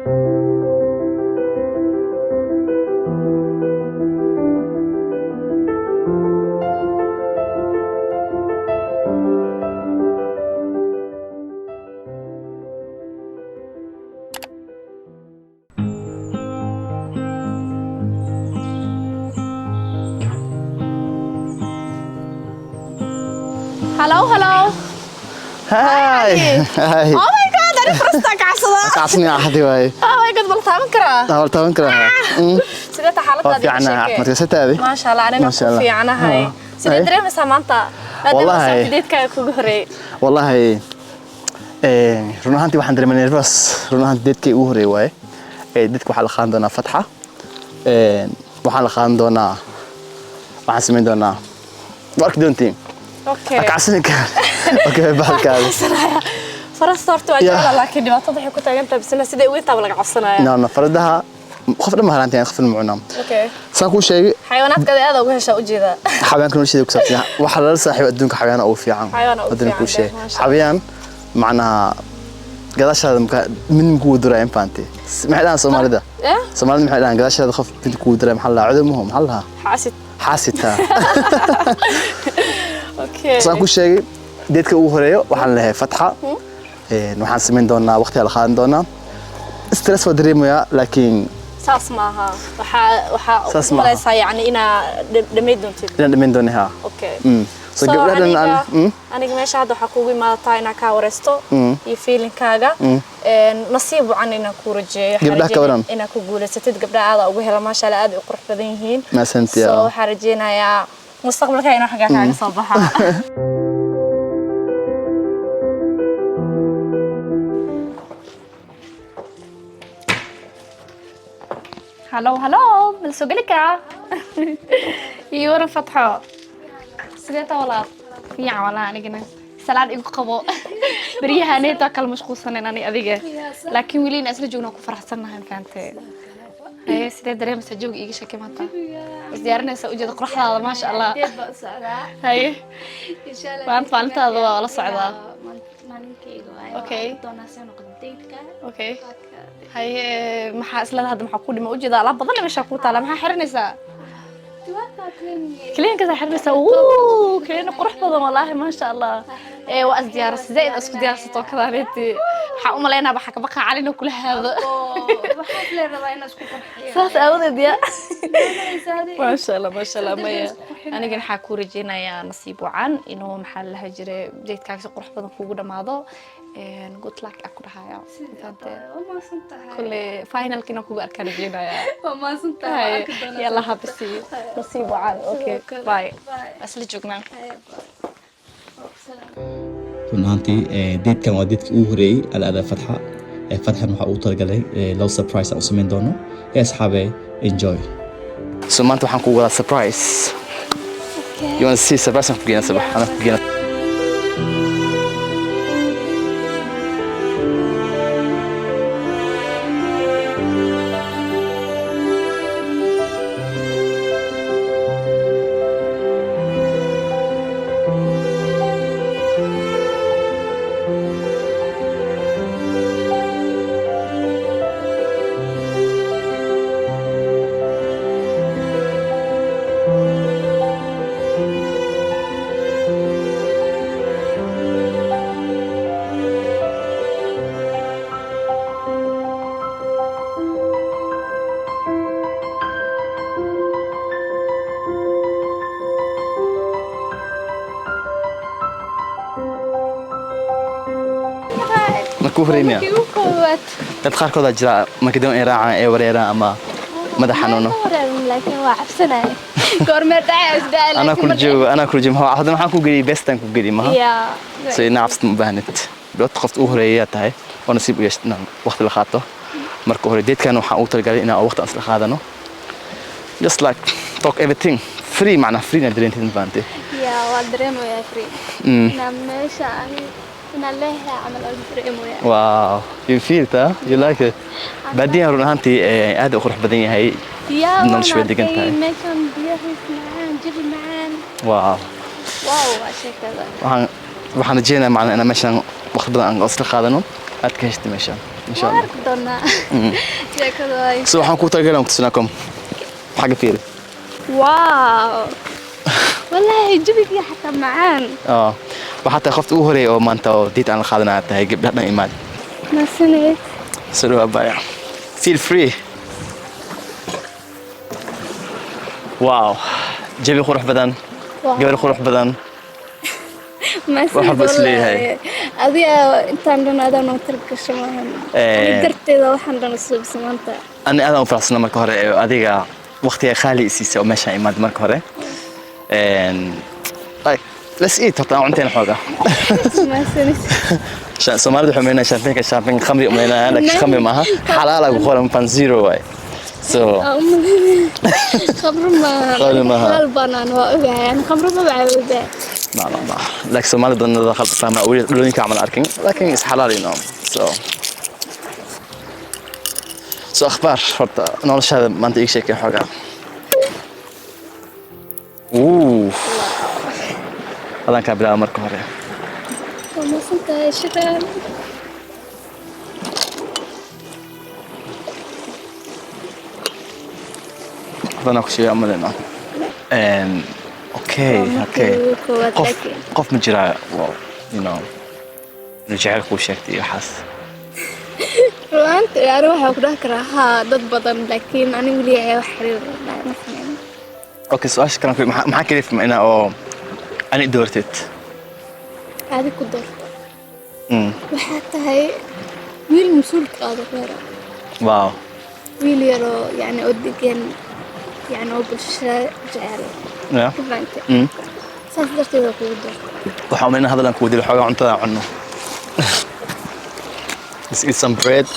Hello, hello. Hi. Hi. Oh my God, ani farasta kacsada. Kacsan axadi waaye. Oh my God, bal taaban karaa? Bal taaban karaa. Sidee ta Waa xaaladaada? fiicanahay, caafimaadka sitaadi? Maasha Allah, anina Maasha ku Allah. fiicanahay. Sidee Ay. dareemaysaa maanta? Maadaama Wallahi. date-kaaga kugu horeeyay. Wallahi run ahaantii waxaan dareemay nervous. Run ahaantii date-kii ugu horeeyay waaye. Date-ka waxaa la qaadan doonaa Fatxa. Waxaan la qaadan doonaa, waxaan samayn doonaa, waa arki doontiin. Okay. Kacsan ka. Okay, bahalkaada. Farasta horta waa jeclaa, laakiin dhibaatada waxay ku taagan tahay bisna siday ugu intaaba laga cabsanaya. No, faradaha qof dhan ma haraanteen, qof dhan ma cunaa. Okay. Saan kuu sheegay. Xayawaanaadka aad uga heshaa ujeedaa. Xayawaanka nolosheeda ku saabsan yahay. Waxa lala saaxiibo adduunka xayawaana ugu fiican. Xayawaan ugu Haddana kuu fiican, sheeg. maasha Allah. Xayawaan macnaha gadaashaada maka mid kugu duraya, fahanti? Maxay dhahaan Soomaalida? Eh? Soomaalida maxay dhahaan gadaashaada qof mid kugu duraya? Maxaa la dhahaa? Cudur muhu maxaa la dhahaa? Xaasid. Xaasita. Okay. Saan ku sheegay, date-ka ugu horeeyo waxaan leeyahay Fatxa. Waxaan samayn doonaa, waqtiga la qaadan doonaa. Stress waa dareemayaa, laakiin Saas maaha. Waxaa Saas u maaha. malaysaa yacni inaa dhammayn doontid. Inaan dhamayn doonay, haa. Okay. So gabdhaha dhan aan Aniga meesha hadda waxaa kuugu imaadataa inaa kaa wareysto iyo feelingkaaga. Nasiib wacan inaan kuu rajeeyo. Waxaan Gabdhaha ka rajeynaya waran? Inaa ku guulaysatid. Gabdhaha aad ugu hela, maasha Allah, aad ay u qurux badan yihiin. Mahadsantihi. So waxaan rajeynayaa mustaqbalka inuu xaggaa kaaga soo baxa. Hello, hello, ma la soo geli karaa? Iyo waran, Fatxo, sidee taa walaal? Fiican walaa, anigana salaan igu qabo. Baryahaneetaa kala mashquulsanen ani adiga, laakiin weli inaan isla joogno ku faraxsannahay, fahantee? Haye, sidee dareemaysaa jooga? Iiga sheekay maanta. Is diyaarinaysaa ujeeda, quruxdaada maasha Allah. Date baa u socdaa. Haye. Insha Allah. Maanta maalintaada waa la socdaa. Maalinkayga waaye. Okay. Waxaan doonaa soo noqdo date-ka. Okay, haye, maxaa isleeda hadda? Maxaa ku dhima ujeeda? Alaab badan meeshaa kuu taala. Maxaa xiranaysaa? Kiliinkasaa xiranaysaa. Wuu kiliin qurux badan walaahi, maasha Allah. Ee waa is diyaarsa zaid, isku diyaarsato kadaaneeti. Waxaa u malaynaa waxaa ka baqaa calina kula haado. Waxaas lee rabaa inaan isku qurxiyo. Saas aawadeed ya, maasha Allah, maasha Allah. Maya, anigana waxaa kuu rajeynayaa nasiib wacan, inuu maxaa la lahaa jiray date-kaaga si qurux badan kugu dhamaado. Good luck aan ku dhahaya. Waa mahadsantahay. Kule finalka inaan kugu arkaan rajeynayaa. Waa mahadsantahay. Waa arki doonaa. Yalla, habisi nasiib wacan. Okay. Kale. Bye. Bye. Isla joognaa. Haye, bye. Salaam. Run ahaantii date-kan waa date-kii ugu horeeyey ala Fatxa. Fatxan waxaa ugu talagalay love surprise aan u samayn doono. Ee asxaabe, enjoy. So maanta waxaan kugu wadaa surprise. You want to see surprise? Aan ku geynaa sabax, anaa ku geynaa. Markuu horeymaya. Markii ugu koowaad. Dad qaarkood aa jira marka doon ay raacaan ee wareeraan ama madax xanuuno. Ma wareerin, laakiin waa cabsanaya. Goormee dhacay isdaa. Anaa kula joogo, anaa kula joogo. Hadda maxaan ku geliyay? Bestaan ku geliyay maha. Yeah. So inaa cabsad ma u baahnid. Dad qofta ugu horeeyaa tahay oo nasiib u yeesht inaan waqti la qaato. Marka hore date-kan waxaan ugu talagalay inaan waqti aan isla qaadano, just like talk everything free, macnaa free inaad dareentid, ma fahantay? Yeah, waa dareemayaa free. Inaan meesha ani inaan leeyahay camal aan dareemayaa. Wow, you feel it, huh? You like it? Baadiyahan run ahaantii aad u qurux badan yahay. Yeah, waan Noloshu way degan arkay tahay. meeshan, biyahiis macaan, jawi macaan. Wow. Wow, waa sheekada. Waxaan rajeynayaa macnaa inaan meeshan waqti badan aan isla qaadano, aad ka heshtay meeshan. Insha Waan Allah. Arki doonaa sheekada waay. So waxaan kuu talagalay aan ku tusinaa, kom, xagga fiiri. Wow, wallaahi jabigii xataa macaan. Ah, waxaa tahay qofta ugu horeeya oo maanta oo date aan la qaadanaya tahay, gabdhaha dhan imaad. Mahadsanid. Soo dhawaa baya, feel free. Wow, jawi qurux badan. Wow. Gabar qurux badan. Mahadsanid. Wax walba is leeyahay. Wallaahi. Adiga intaan dhan adaa noo talagasho maahan. Ani darteeda waxaan dhan usuubisa maanta. Ani aadaan u faraxsana marka hore ee adiga waqtiga qaali i siisay oo meeshaan imaad marka hore. Like, let's eat. Horta aan cunteen xoogaa. Mahadsanid. Soomaalida waxay umaynayaan champagne champagne khamri umaynayaan, laakiin khamri maaha, xalaala ku qoran fan zero waay. So Khamro maahan. Khamri maaha. Xalaal banaan waa ogahay. Ani khamro ma bacawda. Ma ma ma, laakiin Soomaalida badanada khalad fahma, weli dhalooyinka camal arkin, laakiin is xalaal. So akhbaar horta noloshaada maanta iig sheekay xoogaa. Ooh. Adaan kaa bilaaba marka hore. Waa mahadsantahay, shukran. Hadanaa ku sheegay amalena. Okay. Waa markii Okay. ugu koowaad, Qof laakiin qof ma jiraa, well, inuu jecel kuu sheegtay iyo waxaas? Ru'aanta ani waxaa ku dhahi karaa haa, dad badan, laakiin ani weli ayaa wax xiriir ma sameyn. Okay, su-aasha kalan maxaa kalifma inaa oo ani doortid? Adi ku doorto. Waxaa tahay wiil mas-uul ka qaado reera. Wiil yaroo yani oo degan, yani oo bulshada jecel. Ka fahamtay? Saas darteed waa kugu doorto. Waxaan umaynaa hadal aan ku wadilo xoogaa, cuntada aan cunno. Let's eat some bread.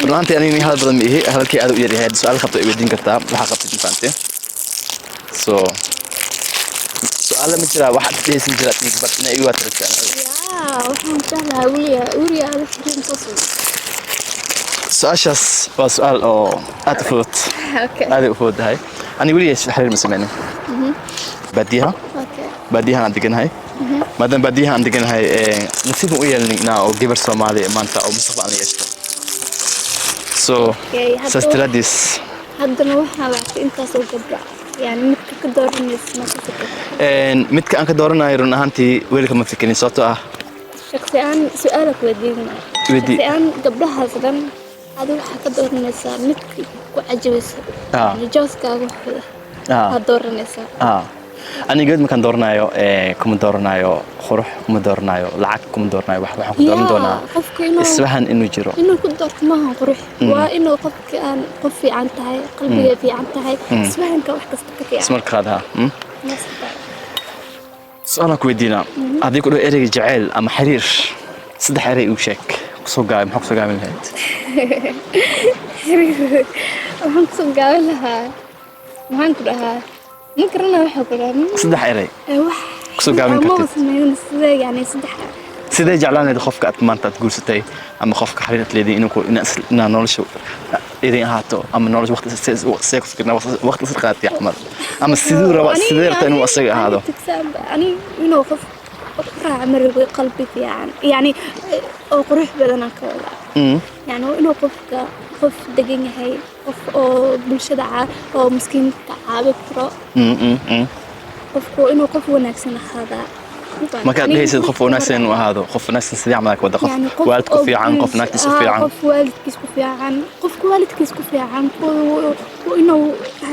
Run ahaantii aniga nin hadal badan ma ihi, hadalkii aad u yar yahay. Su-aal qabto i weydiin kartaa, waxaa qabtid, ma fahamtay? So su-aala ma jiraa? Waxaad dhehaysan jiraa tig bar inay igu waataragtaan? Yaa, waxaan jeclahay weliga weliga aada xiriir soo socdo. Su-aashaas waa su-aal oo aad u fudud. Aaday u fududahay. Aniga weligay xiriir ma sameynin. Baadiyaha baadiyahan aan deganahay, maadaama baadiyaha aan deganahay, nasiib ma u yeelin inaa oo gabar Soomaali maanta oo mustaqbal aan yeeshto. So saas daraaddiis. Haddana waxaa lacagtay intaasoo gabdha, yani midka ka dooranaysa ma ka fikirta? Midka aan ka dooranayo run ahaantii weli kama fikirin, sababtoo ah Shaqsi ahaan su-aala ku weydiinaya. Weydii. Shaqsi ahaan gabdhahaas dhan adi waxaa ka dooranaysaa midka ku cajabaysa. Yani jooskaaga wuxuu aad dooranaysaa. Aniga gabadh markaan dooranayo, kuma dooranayo qurux, kuma dooranayo lacag, kuma dooranayo wax. Waxaan ku dooran doonaa qofka inuu isfahan inuu jiro. Inuu ku doorto maaha qurux, waa inuu qofka aan qof fiican tahay, qalbiga fiican tahay, isfahanka wax kasta ka fiican. Ismarka qaadaha. Su-aalaan ku weydiinaa. Haddii ku dhaho ereyga jaceyl ama xiriir saddex erey uu sheeg, kusoo gaabay, maxaa kusoo gaabin lahayd? Waxaan kusoo gaabin lahaa, maxaan ku dhahaa, ma garana waxa ku dhahaa. Saddex erey wax kusoo gaabin amaba kartid. Sameyn sidee, yani saddex? Sidee jeclaan lahayd qofka aad maanta aad guursatay ama qofka xiriir aad leediin inuu inaa nolosha idin ahaato ama nolosha waqti see ku fikirnaa, waqti isla qaatay camal, ama siduu raba, sidee rabta inuu asaga ahaado? Ani inuu qof raaca ma rabo qalbi fiican, yani oo qurux badan aan ka wadaa. Yani waa inuu qofka qof degan yahay, qof oo bulshada oo miskiinka caabi karo. Qofku waa inuu qof wanaagsan ahaadaa. Markaad dhehaysid qof wanaagsan inuu ahaado, qof wanaagsan sidee camal ka wada? Qof Yani qof waalid ku oo fiican, qof naagtiis u fiican? Qof waalidkiis ku fiican, qofka waalidkiis ku fiican inuu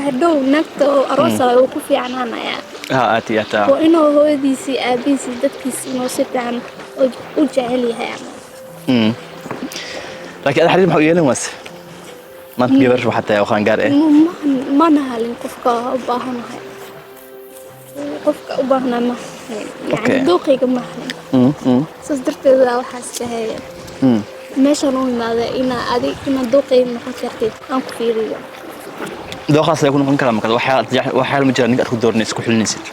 hadhow naagta oo aroosaya uu ku fiicnaanaya. Ha, aad iyo aad. Waa inuu hooyadiisii, aabihiisii, dadkiisi inuu si fiican u jecel yahay camal. Laakiin ada xiriir maxaa u yeelan waase maanta? Gabar waxaa tahay oo qaangaar eh. Mana halin qofka u baahanahay, qofka u baahnaa ma halin. Yani dooqayga ma halin. Saas darteeda waxaas dhahay meeshaan u imaaday inaa adig inaa dooqayga noqon kartid aan ku fiiriyo. Dooqaas ayaa ku noqon karaa markaas. Waxyaala ma jiraan ninka aad ku dooranaysid, ku xulinaysid?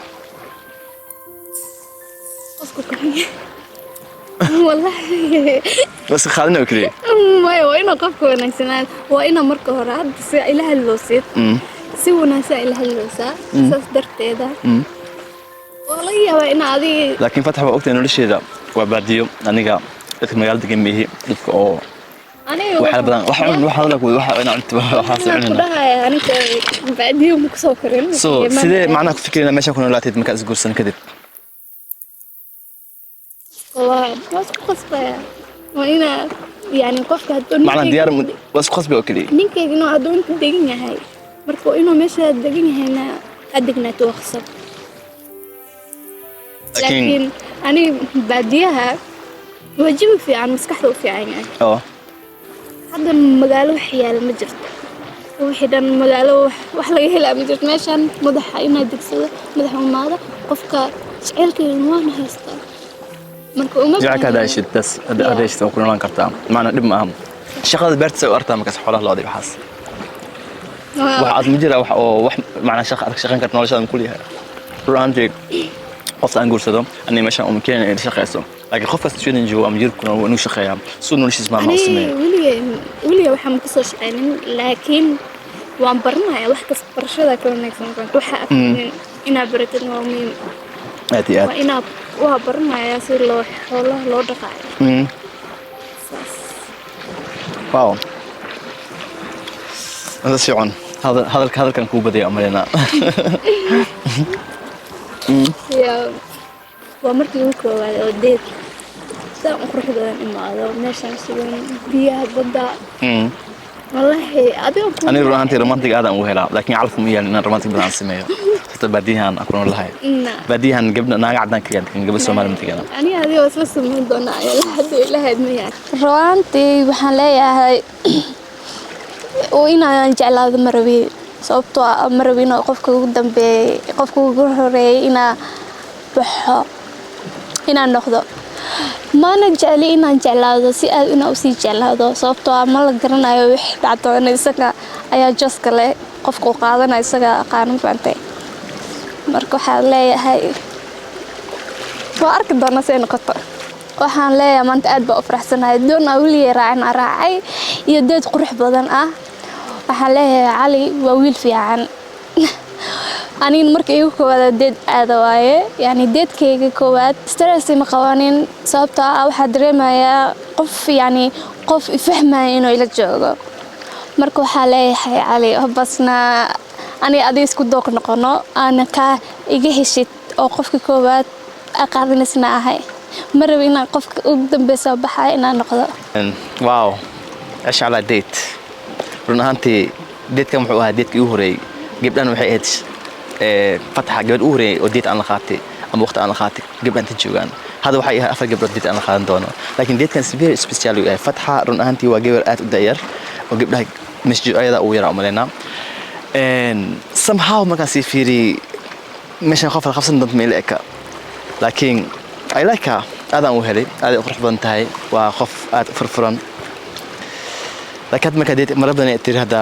Qofka ku wallahi. Bas qaadina oo keliya. Maya, waa inaa qofka wanaagsanaan, waa inaa marka hore hadda si ila hadloosid. Si wanaagsan ila hadlaysaa, saas darteeda waa laga yaabaa in adiga. Laakiin Fatx, waa ogtahay nolosheeda waa baadiyo. Aniga dadka magaalada degan miihi, dadka oo Aniga waxyaala badan wax cun, wax hadalka, wax inaa cunto, waxaas waxaan ku cunina. dhahaya, aniga baadiyo ma kusoo korin. So sidee macnaha ku fikirina meesha ku noolaatid markaad isguursan kadib? Waa isku qasbaya, waa inaa yani qofka hadduu macnaha diyaar waa isku qasbi oo keliya. Ninkeyga inuu hadduu inta degan yahay, marka waa inuu meesha degan yahayna aad degnaato, waa qasab. Laakiin laakiin aniga baadiyaha waa jawi fiican, maskaxda u fiican yahay. Oo Hadda magaalo wax yaala ma jirto, wixii dhan magaalo wax laga helaa ma jirto. Meeshan madaxa inaad degsado, madaxa umaado, qofka jaceylkeena waana haystaa, marka uma Jacaylka haddaa baahni. heshid bas, hadda heshid waa ku noolaan kartaa, macnaa dhib ma aha. Shaqada beerta say u artaa markaas, xoolaha looda iyo waxaas? Wax aad ma jira, wax oo wax macnaa shaqa aad ka shaqayn karta noloshaada ma kulyahay? Run ahaantii, qofta aan guursado aniga meeshaan uma keenin inay shaqayso, laakiin qof kasta Sweden joogo ama Yurub kuna waa inuu shaqeeyaa si uu noloshiisa maalmaha u Ani sameeyo. Weligay weligay waxaan kasoo shaqaynin, laakiin waan baranaya wax kasta. Barashada ka wanaagsan waxa aqoonin inaad baratid waa muhiim. Aad iyo aad. Waa inaad waa baranaya si loo xoolaha loo dhaqaayo. Saas. Wow, hada socon hadalka hadalkan kuu badaya umaleynaa. Ya, waa markii ugu koowaad oo date saan u qurux badan imaado meeshaan, sugan biyaha badda. Wallaahi adiga ku Aniga run ahaantii romantic aadaan ugu helaa, laakiin calafku ma yeelin inaan romantic badan aan sameeyo. Horta baadiyahan aan ku noolahay, baadiyahan gabdha naaga cadaan kaliya degan, gabadha Soomaali ma degana. Aniga adiga waa isla samayn doonaa ayaa hadda ilahayd ma yahay. Rawaantii waxaan leeyahay oo inaan jeclaado ma rabi, sababtoo ah ma rabi inuu qofka ugu dambeeyay, qofka ugu horeeyay inaa baxo inaan noqdo. Mana jecli inaan jeclaado si aad inaa usii jeclaado, sababtoo ah ma la garanayo wix dhacdoona. Isaga ayaa joska leh, qofka uu qaadanayo isaga aqaano fahantay. Marka waxaan leeyahay waa arki doonaa say noqoto. Waxaan leeyahay maanta aad baa u faraxsanahay, doon aa weligay raacin aa raacay iyo date qurux badan ah. Waxaan leeyahay Cali waa wiil fiican. Anigana marka igu koowaad date aada waaye, yani date-kayga koowaad stress ma qabanin, sababtoo ah waxaa dareemayaa qof, yani qof ifahmaya inuu ila joogo. Marka waxaa leeyahay Cali, basna aniga adiga isku dooq noqono, aana kaa iga heshid oo qofka koowaad aa qaadanaysna ahay. Ma rabi inaan qofka ugu dambeysa baxaya inaan noqdo. Wow, maasha Allah, date. Run ahaantii date-kan wuxuu ahaa date-kii ugu horeeyey. Gabdhan waxay ahayd Fatxa gabadh ugu horeeyey oo date aan la qaatay ama waqti aan la qaatay gabdhan inta joogaan. Hadda waxay ahayd afar gabdhood date aan la qaadan doono, laakiin date-kan si very special uu yahay. Fatxa run ahaantii waa gabar aad u da'yar oo gabdhaha masjid ayada ugu yaraa umaleynaa. Somehow markaan sii fiiriyey, meeshan qof la qabsan doonto ma ila eka, laakiin I like her, aadaan u helay, aad ay u qurux badan tahay, waa qof aad u furfuran. Laakiin hadda markaa date marar badan ay tiri hadda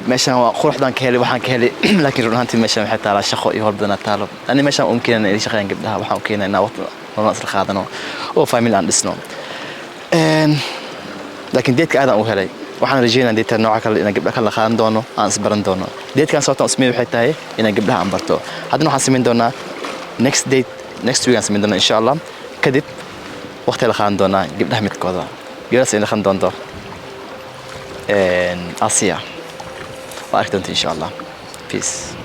meeshan waa quruxdaan ka helay, waxaan ka helay, laakiin run ahaantii meeshan waxay taalaa shaqo iyo howl badanaa taalo. Ani meeshaan uma keenana inay shaqeeyaan gabdhaha, waxaan u keenaa inaan waqti nolol isla qaadano oo family aan dhisno. Laakiin date-ka aadaan u helay. Waxaan rajeynaa date-ka nooca kale inaan gabdha kala qaadan doono, aan isbaran doono. Date-kan sababtaan u sameeyay waxay tahay inaan gabdhaha aan barto. Haddana waxaan samayn doonaa next date, next week aan samayn doonaa insha Allah. Kadib waqti la qaadan doonaa gabdhaha midkooda, gabdhahaas ay dhaqan doonto Asiya, waa arki doonta insha Allah. Peace.